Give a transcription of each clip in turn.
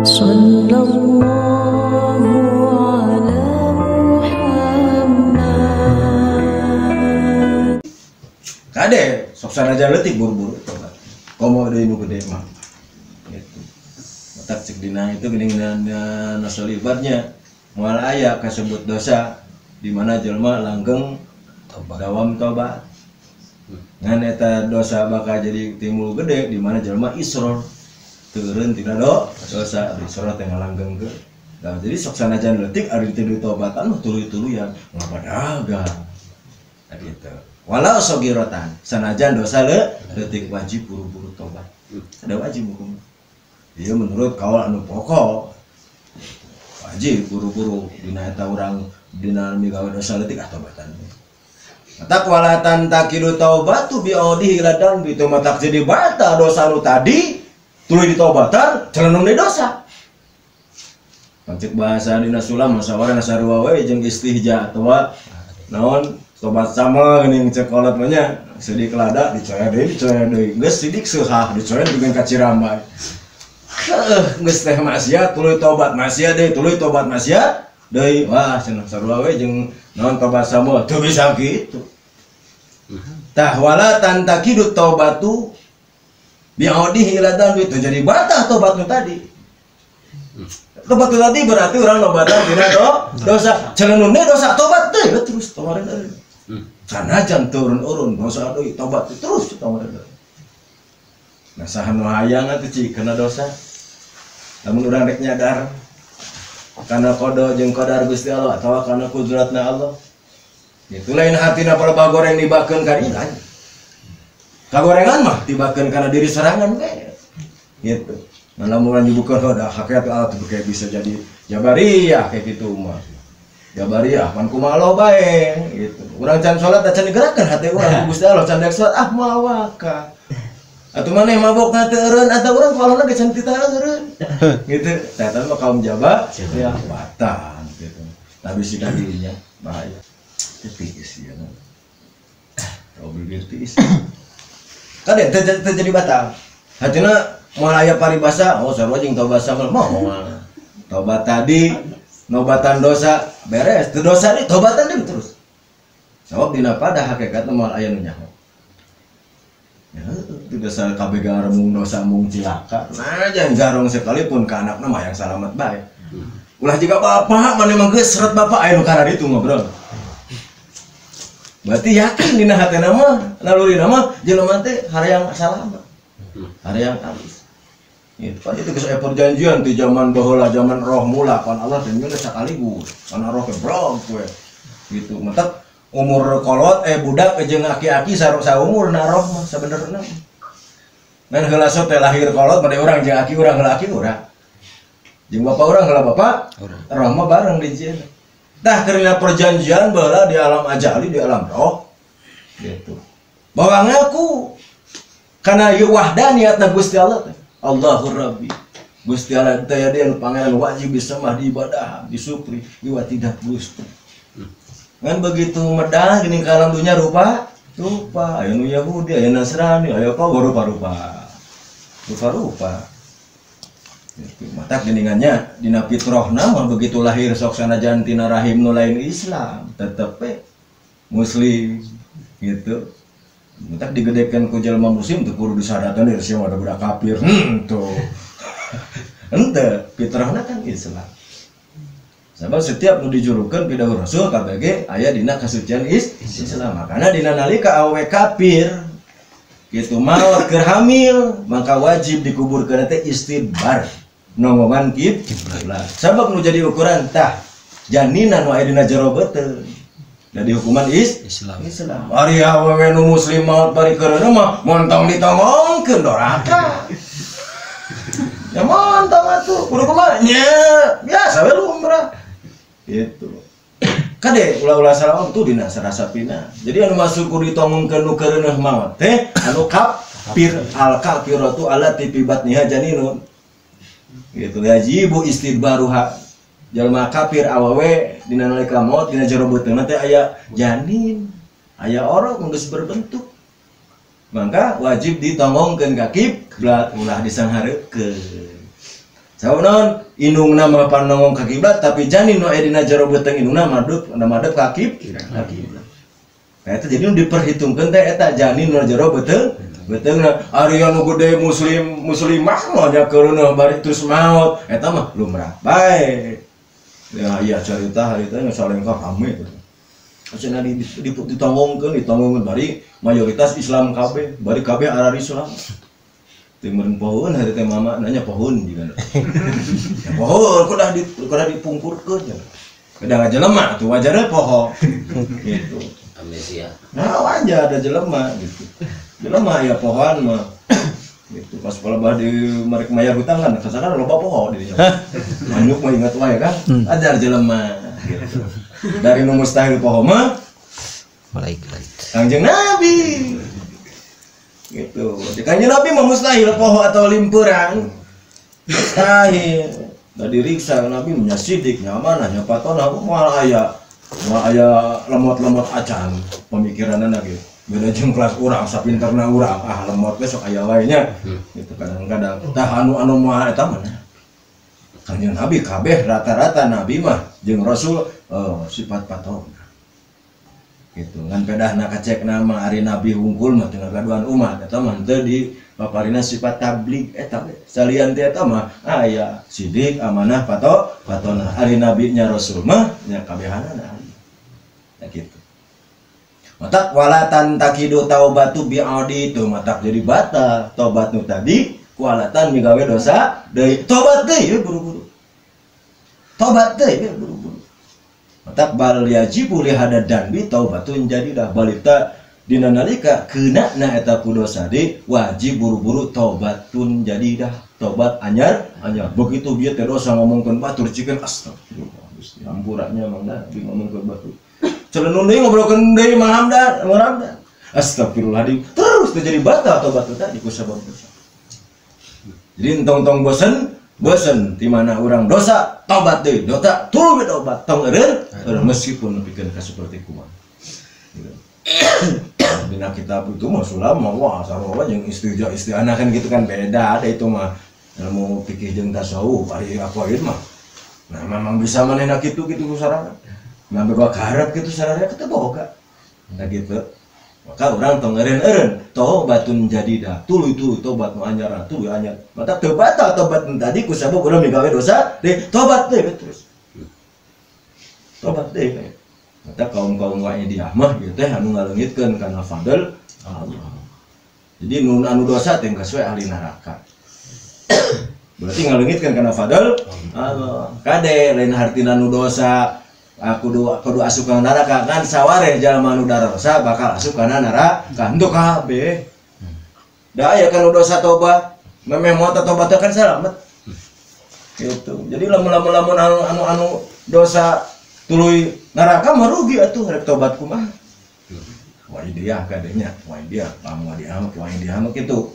Sallallahu ala Muhammad. Kade sok sanajan leutik buru-buru tobat. Komo deui nu gede mah. Gitu. Matak cek dina itu geuning nasolibatnya moal aya kasebut dosa di mana jelema langgeng tobat, dawam tobat. Ngan eta dosa bakal jadi timbul gede di mana jelema isror teureun tina dosa isror teh ngalanggengkeun. Nah, jadi sok sanajan leutik ari teu ditobatan mah tuluy-tuluyan ngabadaga. Nah, gitu. Walau sogirotan sanajan dosa leutik wajib buru-buru tobat. Ada wajib hukum. Ieu menurut kaul anu pokok. Wajib buru-buru dina eta urang dina migawe dosa leutik ah tobatan. Matak walatan takidu taubatu bi'audihi ila dan itu matak jadi batal dosa nu tadi tuluy ditobatan celenung deui dosa. Pancik bahasa dina sulam musyawarah nasarua we jeung istihja atawa naon tobat sama geuning cek kolot mah nya sidik lada dicoya deui geus sidik seuhah dicoya dengan ka Cirambay. Heuh geus teh maksiat tuluy tobat maksiat deui tuluy tobat maksiat deui wah cenah sarua we jeung naon tobat sama teu bisa kitu. Tah wala tantakidu taubatu bi'audihi ila dan itu jadi batal tobat nu tadi. Tobat nu tadi berarti urang nobatan dina dosa. Celenun deui dosa tobat deui terus tobat deui. Sanajan turun-urun dosa deui tobat terus tobat deui. Nah saha nu hayang atuh cik kana dosa. Lamun urang rek nyadar kana qada jeung qadar Gusti Allah atawa kana kudratna Allah. Itu lain hatina palebah goreng dibakeun ka dieu lain. Kagorengan mah dibakeun kana diri sorangan we. Gitu. Nah lamun urang dibukeun da hakikat Allah tuh kayak bisa jadi jabariyah kayak gitu mah. Jabariyah pan kumaha Allah bae gitu. Urang can salat can digerakkeun hate urang ku Gusti Allah can daek salat ah mawaka. Atuh maneh mabokna teu eureun atawa urang ku Allah ge can tita eureun. Gitu. Tah eta mah kaum jabariyah batan gitu. Tapi si kadinya bahaya. Tiis ya. Tau bibir tiis. Kade teu jadi batal. Hatina moal aya paribasa, oh sarua jeung tobat sama moal. Tobat tadi nobatan dosa beres, teu dosa deui tobatan deui terus. Sabab dina pada hakikatna moal aya nu nyaho. Ya, itu dosa kabeh garemung dosa mung cilaka. Nah, jangan garong sekalipun ka anakna mah yang salamet bae. Ulah jiga bapak, maneh mah geus seret bapak aya nu kararitu ngobrol. Berarti yakin dina hatena mah, nalurina mah jelema teh hayang salamet. Hayang alus. Gitu. Kan itu geus aya perjanjian ti zaman baheula zaman roh mula kan Allah teh nyeun sakaligus. Kan roh ke brog we. Gitu. Matak umur kolot budak jeung aki-aki saumurna roh mah sabenerna. Ngan heula sok teh lahir kolot bade urang jeung aki urang heula aki urang. Jeung bapa urang heula bapa roh mah bareng di jieun. Tah karena perjanjian baheula di alam ajali di alam roh gitu. Bahwa ngaku kana ieu wahdaniyatna Gusti Allah teh. Allahu Rabbi. Gusti Allah teh dia nu pangeran wajib disembah diibadah disyukuri ieu tidak Gusti. Ngan begitu medang geuning ka alam dunya rupa rupa aya nu Yahudi aya Nasrani aya kau rupa-rupa. Rupa-rupa. Gitu. Matak geningannya dina fitrahna mah begitu lahir sok sanajan tina rahim nu lain Islam tetep we muslim gitu. Matak digedekeun ku jelema muslim teu kudu disadatan dari sia ada budak kafir. Henteu. Henteu, fitrahna kan Islam. Sabab setiap nu dijurukeun pidahur rasul KBG aya dina kasucian Islam. Makana dina nalika awe kafir gitu maot keur hamil maka wajib dikuburkeun teh istidbar nongongan kiblat. Sabab nu jadi ukuran tah janinan nu aya dina jero beuteung. Jadi hukuman Islam. Islam. Ari awewe nu muslim maot bari keureuneuh mah montong ditongongkeun doraka. Ya montong atuh kudu kumaha nya biasa we lumrah. Gitu. Kade ulah-ulah salah tuh dina sarasapina. Jadi anu masuk kudu ditongongkeun nu keureuneuh maot teh anu kafir al kafiratu allati fi batniha janinun. Gitu yajibu istidbaruha. Jalma kafir awewe dina nalika maot dina jero beuteungna teh aya janin, aya orok geus berbentuk. Maka wajib ditongongkeun ka kiblat ulah disanghareukeun. Sabab naon indungna mah panongong ka kiblat tapi janin nu aya dina jero beuteung indungna madep ka kiblat. Nah, itu jadi nu diperhitungkeun teh eta janin nu jero beuteung beuteungna ari anu gede muslim muslimah mah nya keureuneuh bari terus maot eta mah lumrah bae. Ya iya carita harita nu salengkah rame gitu. Cenah ditonggongkeun bari mayoritas Islam kabeh, bari kabeh arari Islam. Teu meureun pohoeun hari teh mama nanya pohoeun jiga. Ya pohoeun kudah dipungkurkeun cenah. Kedah ngajelema atuh wajarna poho. Gitu. Amnesia. Nah wajar ada jelema gitu. Jelema ya pohoan mah. Gitu pas palebah di merek mayar hutang kan kasana loba poho di dinya. Manyuk mah ingat wae kan. Ajar jelema gitu. Dari nu mustahil poho mah malaikat. Kangjeng Nabi. Gitu. Di Kangjeng Nabi mah mustahil poho atau limpuran. Mustahil. Da diriksa Nabi nya sidik nya amanah nya patona moal aya. Moal aya lemot-lemot acan pemikiranna ge. Beda jeung kelas urang sapinterna urang ah lemot we sok aya wae nya. Gitu kadang-kadang tah anu moal eta mah. Kangjeng Nabi kabeh rata-rata nabi mah jeung rasul sifat patona. Gitu ngan pedahna kacek nama ari nabi hungkul mah teu ngagaduhan umat eta mah teu di paparina sifat tabligh eta we. Salian ti eta mah aya sidik amanah patona ari nabi nya rasul mah nya kabehanana. Nah gitu. Matak walatan takidu taubatu bi'adi tu matak jadi batal tobat nu tadi kualatan migawe dosa deui tobat deui buru-buru. Tobat deui buru-buru. Matak bal yajibu li hadad danbi taubatun jadidah balita dina nalika keuna na eta ku dosa deui wajib buru-buru taubatun jadidah tobat anyar anyar begitu bieu teh dosa ngomongkeun batur cikeun astagfirullah Gusti hampuranya mangga di ngomongkeun batur celenun deui ngobrolkeun deui mahamdan mahamdan astagfirullahaladzim terus terjadi batal tobat tadi ku sabab dosa. Jadi entong-tong bosen bosen di mana orang dosa tobat deui dosa tuluy tobat tong eureun meskipun nepikeun ka saperti kumaha. Gitu. Dina kitab itu mah sulama wah sarua jeung istirja isti'anah kan gitu kan beda ada itu mah ilmu fikih jeung tasawuf ari aqaid mah. Nah memang bisa manehna kitu kitu ku sarana. Nah boga karep kitu sarana teu boga. Nah gitu. Maka orang tong eureun-eureun tobatun jadidah tuluy-tuluy tobat nu anyar tuluy anyar maka teu batal tobat tadi ku sabab urang migawe dosa deui tobat deui terus tobat deui. Maka kaum-kaum wae dia mah ieu teh anu ngaleungitkeun kana fadl Allah. Jadi nu anu dosa teh geus we ahli neraka. Berarti ngaleungitkeun kana fadl Allah. Kade lain hartina nu dosa aku kudu asup kana neraka kan sawareh jalma nu dosa bakal asup kana neraka henteu kabeh. Da aya kan dosa tobat, memeh moal tobat kan salamet. Gitu. Jadi lamun-lamun anu dosa tuluy neraka mah rugi atuh rek tobat kumaha. Wah dia kadenya, wah dia, kamu dia mah, wah dia mah kitu.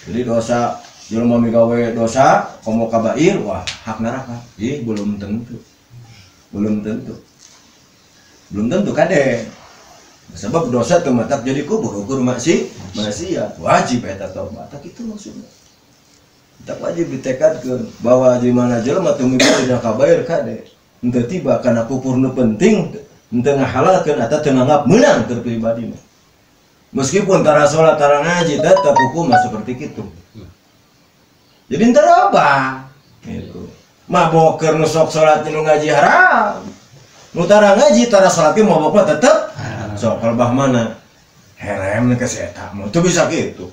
Jadi dosa jelema migawe dosa komo kabair wah hak neraka. Ih belum tentu. Belum tentu. Belum tentu kade. Sebab dosa teu matak jadi kubur ukur maksiat wajib eta tobat. Tak itu maksudnya. Tak wajib ditekadkeun bahwa di mana jelema teu migawe dina kabair kade. Henteu tiba kana kufur nu penting henteu ngahalalkeun atawa teu nganggap meunang keur pribadi mah. Meskipun tara salat tara ngaji tetep hukum mah seperti kitu. Jadi henteu robah gitu. Mabok keur nu sok salat nu ngaji haram. Nu tara ngaji tara salat ge mabok mah tetep sok kalbah mana? Herem ke si eta mah teu bisa kitu.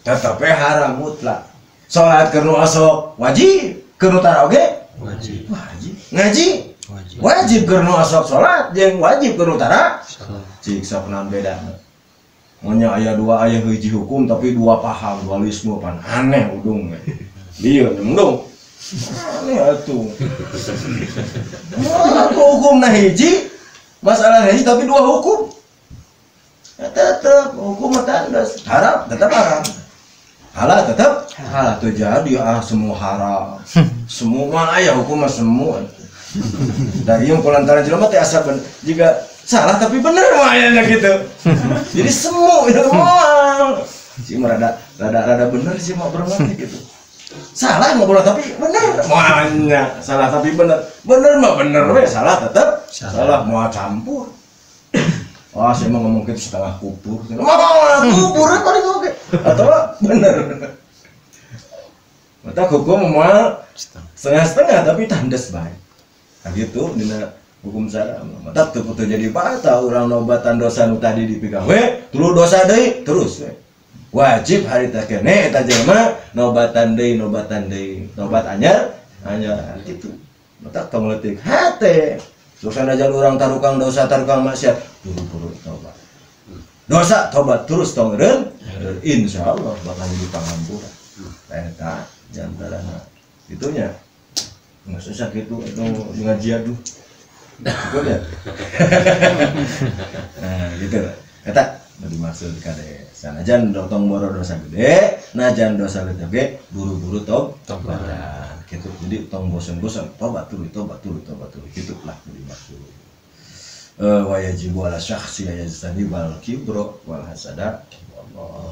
Tetep we haram mutlak. Salat keur nu osok wajib, keur nu tara oge wajib. Wajib. Ngaji wajib. Wajib keur nu osok salat jeung wajib keur nu tara. Cik sok naon bedana? Monya aya dua aya hiji hukum tapi dua paham dualisme pan aneh udung we. Lieur mendung. Aneh atuh. Wah, hukum nah hiji, masalah hiji tapi dua hukum. Ya, tetep hukum mah tandas. Haram tetap haram. Halal tetap halal terjadi ah semua haram. Semua aya hukum mah semua. Dari yang kulantaran jelema teh asa jika salah tapi bener mah ayana gitu. Jadi semu itu moal. Si mah rada bener sih mah bermati gitu. Salah ngobrol tapi bener. Moalnya salah tapi bener. Bener mah bener we, salah tetep salah moal campur. Wah, saya mau ngomong gitu setengah kupur. Wah, kupur paling oke. Atau bener. Mata hukum moal setengah-setengah tapi tandes bae. Nah gitu dina hukum syara. Mata teu kudu jadi batal urang nobatan dosa nu tadi dipigawe, tuluy dosa deui terus we. Wajib hari teh kene eta jelema nobatan deui, tobat anyar anyar gitu. Mata tong leutik hate. Dosa najan urang tarukang dosa tarukang maksiat, buru-buru tobat. Dosa tobat terus tong eureun, insyaallah bakal jadi pangampura. Eta jantarana itunya. Nggak susah gitu itu ngaji aduh. Cukup ya? Nah gitu. Eta dimaksud kade sanajan tong boro dosa gede, najan dosa leutik ge buru-buru tobat. Gitu. Jadi tong bosen-bosen tobat tuluy tobat tuluy tobat tuluy gitu lah dimaksud. Wa yajibu ala syakhsi yajtanibal kibra wal hasada. Wallahu